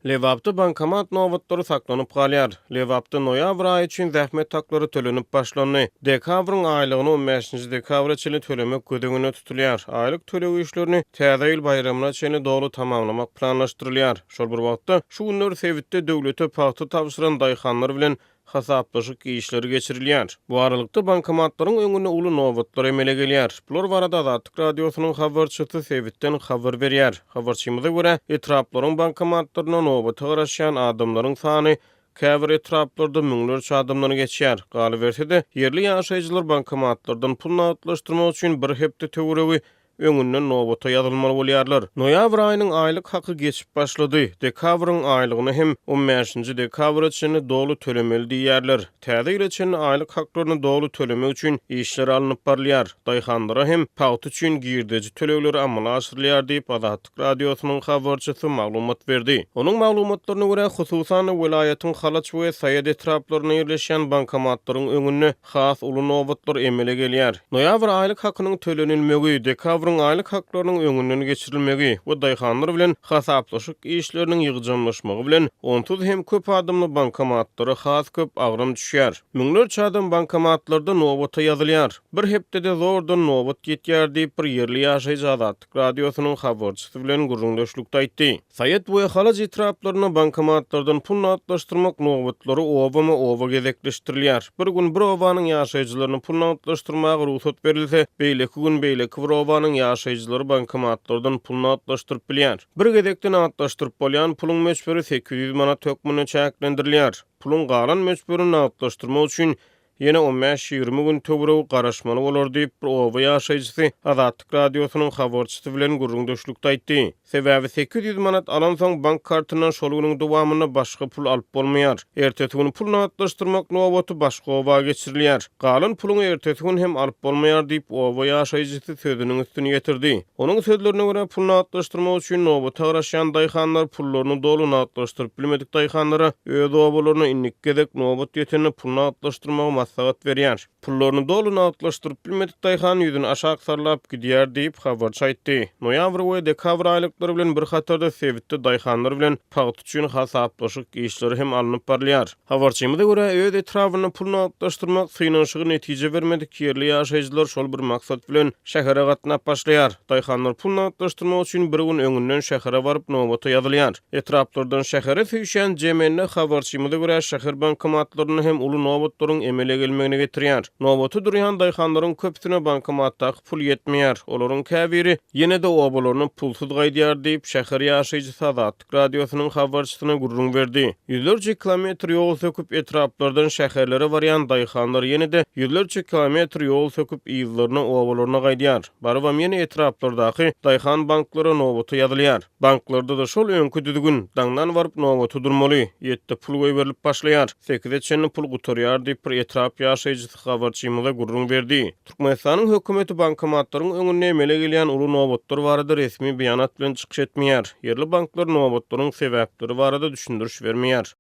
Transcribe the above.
Lebapda bankomat nobatlary saklanyp galýar. Lebapda noýabr aýy üçin zähmet haklary tölenip başlandy. Dekabryň aýlygyny on bäşinji dekabra çenli tölemek göz öňünde tutulýar. Aýlyk töleg işlerini Täze ýyl baýramyna çenli doly tamamlamak planlaşdyrylýar. Şol bir wagtda, şu günler sebitde döwlete pagta tabşyran daýhanlar bilen hasaplaşyk işleri geçirilýär. Bu aralykda, bankomatlaryň öňünde uly nobatlar emele gelýär. Bular barada Azatlyk Radiosynyň habarçysy sebitden habar berýär. Habarçymyza görä, etraplaryň bankomatlarynda nobata garaşýan adamlaryň sany käbir etraplarda müňlerçe adamdan geçýär. Galyberse-de, ýerli ýaşaýjylar bankomatlardan pul nagtlaşdyrmak üçin bir hepde töweregi öňünden nobata ýazylmaly bolýarlar. Noýabr aýynyň aýlyk haky geçip başlady. Dekabryň aýlygyny hem on bäşinji dekabra çenli doly tölemeli diýýärler. Täze ýyla çenli aýlyk haklaryny doly tölemek üçin işler alnyp barylýar. Daýhanlara hem pagta üçin girdeji tölegleri amala aşyrylýar diýip, Azatlyk Radiosynyň habarçysy maglumat berdi. Onuň maglumatlaryna görä, hususan-da, welaýatyň Halaç we Saýat etraplarynda ýerleşýän bankomatlaryň öňünde has uly nobatlar emele gelýär. Noýabr aýlyk hakynyň tölenilmegi, dekabryň aýlyk haklarynyň öňünden geçirilmegi we daýhanlar bilen hasaplaşyk işleriniň ýygjamlaşmagy bilen, onsuz hem köp adamly bankomatlara has köp agram düşýär. Müňlerçe adam bankomatlarda nobata ýazylýar. Bir hepdede zordan nobat ýetýär diýip, bir ýerli ýaşaýjy Azatlyk Radiosynyň habarçysy bilen gürrüňdeşlikde aýtdy. Saýat we Halaç etraplarynda bankomatlardan pul nagtlaşdyrmak nobatlary obama-oba gezekleşdirilýär. Bir gün bir obanyň ýaşaýjylaryna pul nagtlaşdyrmaga rugsat berilse, beýleki gün beýleki bir obanyň ýaşaýjylary bankomatlardan pul nagtlaşdyryp bilýär. Bir gezekde nagtlaşdyryp bolýan puluň möçberi 800 manat hökmünde çäklendirilýär. Puluň galan möçberini nagtlaşdyrmak üçin Ýene on bäş-ýigrimi gün töweregi garaşmaly bolar diýip, bir oba ýaşaýjysy Azatlyk Radiosynyň habarçysy bilen gürrüňdeşlikde aýtdy. Sebäbi 800 manat alansoň, bank kartyndan şol günüň dowamynda başga pul alyp bolmaýar. Ertesi gün pul nagtlaşdyrmak nobaty başga oba geçirilýär. Galan puluňy ertesi gün hem alyp bolmaýar diýip, oba ýaşaýjysy sözüniň üstüni ýetirdi. Onuň sözlerine görä, pul nagtlaşdyrmak üçin nobata garaşýan daýhanlar pullaryny doly nagtlaşdyryp bilmedik daýhanlara öz obalaryna indiki gezek nobat ýetende pul nagtlaşdyrmagy maslahat berýär. Pullaryny doly nagtlaşdyryp bilmedik daýhan ýüzüni aşak sallap gidýär diýip, habarçy aýtdy. Noýabr we dekabr aýlyklary bilen bir hatarda sebitde daýhanlar bilen pagta üçin hasaplaşyk işleri hem alnyp barylýar. Habarçymyza görä, öz etrabynda pul nagtlaşdyrmak synanyşygy netije bermedik ýerli ýaşaýjylar şol bir maksat bilen şähere gatnap başlaýar. Daýhanlar pul nagtlaşdyrmak üçin bir gün öňünden şähere baryp nobata ýazylýar. Etraplardan şähere süýşýän jemende habarçymyza görä şäher bankomatlarynda hem uly nobatlaryň emele gelmegine getirýär. Nobata durýan daýhanlaryň köpüsine bankomatdaky pul ýetmeýär. Olaryň käbiri ýene-de obalaryna pulsuz gaýdýar diýip, şäher ýaşaýjysy Azatlyk Radiosynyň habarçysyna gürrüň berdi. Ýüzlerçe kilometr ýol söküp, etraplardan şäherlere barýan daýhanlar ýene-de ýüzlerçe kilometr ýol söküp, yzlaryna, obalaryna gaýdýar. Barybam ýene etraplardaky daýhan banklara nobata ýazylýar. Banklarda-da şol öňki düzgün, daňdan baryp nobata durmaly. Ýetde pul goýberilip başlaýar. Sekize çenli pul gutarýar diýip, bir etrap ýaşaýjysy habarçymyza gürrüň berdi. Türkmenistanyň hökümeti bankomatlaryň öňünde emele gelýän uly nobatlar barada resmi beýanat bilen çykyş etmeýär. Ýerli banklar nobatlaryň sebäpleri barada düşündiriş bermeýär.